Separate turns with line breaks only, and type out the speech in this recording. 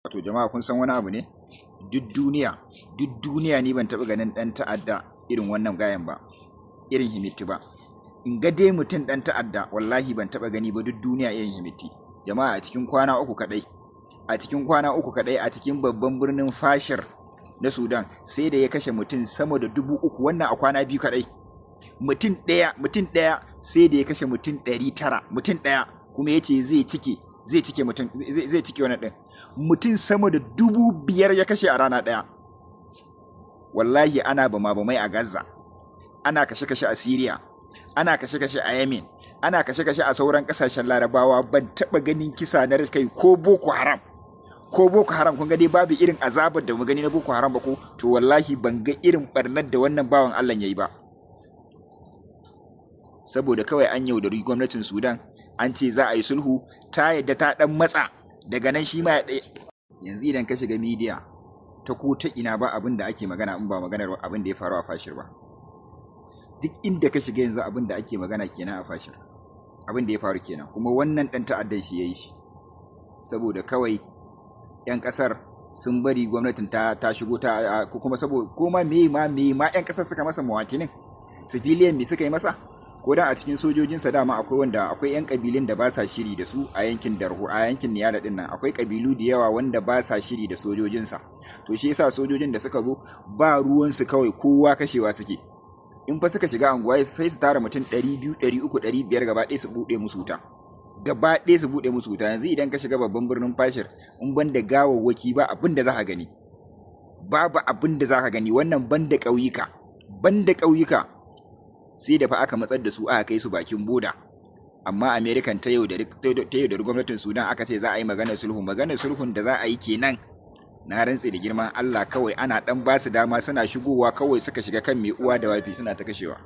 Wato jama'a, kun san wani abu ne? Duk duniya, duk duniya, ni ban taɓa ganin ɗan ta'adda irin wannan gayan ba, irin Hemedti ba. In ga dai mutum ɗan ta'adda, wallahi ban taɓa gani ba duk duniya irin Hemedti. Jama'a, a cikin kwana 3 kaɗai, a cikin kwana 3 kaɗai, a cikin babban birnin Fashir na Sudan, sai da ya kashe mutum sama da 3000. Wannan a kwana 2 kaɗai. Mutum ɗaya, mutum ɗaya, sai da ya kashe mutum 900. Mutum ɗaya kuma ya ce zai cike mutum, zai cike wannan ɗin. Mutum sama da 5000 ya kashe a rana ɗaya. Wallahi ana bama bamai a Gaza, ana kashe-kashe a Syria, ana kashe-kashe a Yemen, ana kashe-kashe a sauran ƙasashen Larabawa. Ban taɓa ganin kisa na kai ko Boko Haram, ko Boko Haram, kun ga dai babu irin azabar da mu gani na Boko Haram ba ko? To wallahi ban ga irin barnar da wannan bawan Allah yayi ba. Saboda kawai an yaudari gwamnatin Sudan, an ce za a yi sulhu, ta yadda, ta dan matsa, daga nan shi ma ya ɗaya. Yanzu idan ka shiga media ta ko ta ina, ba abin da ake magana in ba maganar abin da ya faru a Fashir ba. Duk inda ka shiga yanzu, abin da ake magana kenan a Fashir, abin da ya faru kenan. Kuma wannan ɗan ta'addan shi ya yi shi, saboda kawai 'yan ƙasar sun bari gwamnatin ta shigo ta, ko kuma saboda ko ma me ma me ma 'yan ƙasar suka masa, muwatinin civilian me suka yi masa, ko da a cikin sojojinsa dama akwai wanda, akwai 'yan kabilun da ba sa shiri da su a yankin Darfur, a yankin Niyala din nan, akwai kabilu da yawa wanda ba sa shiri da sojojinsa. To shi yasa sojojin da suka zo ba ruwansu, kawai kowa kashewa suke. In fa suka shiga anguwa, sai su tara mutum 200, 300, 500, gaba ɗaya su buɗe musu wuta, gaba ɗaya su buɗe musu wuta. Yanzu idan ka shiga babban birnin Fashir, in ban da gawawwaki ba abin da za ka gani, babu abin da za ka gani. Wannan ban da ƙauyuka, ban da ƙauyuka. Sai da fa aka matsar da su, aka kai su bakin boda. Amma American ta yaudari gwamnatin Sudan, aka ce za a yi maganar sulhu. Maganar sulhun da za a yi kenan, na rantse da girman Allah, kawai ana dan ba su dama suna shigowa, kawai suka shiga kan mai uwa da wabi, suna ta kashewa.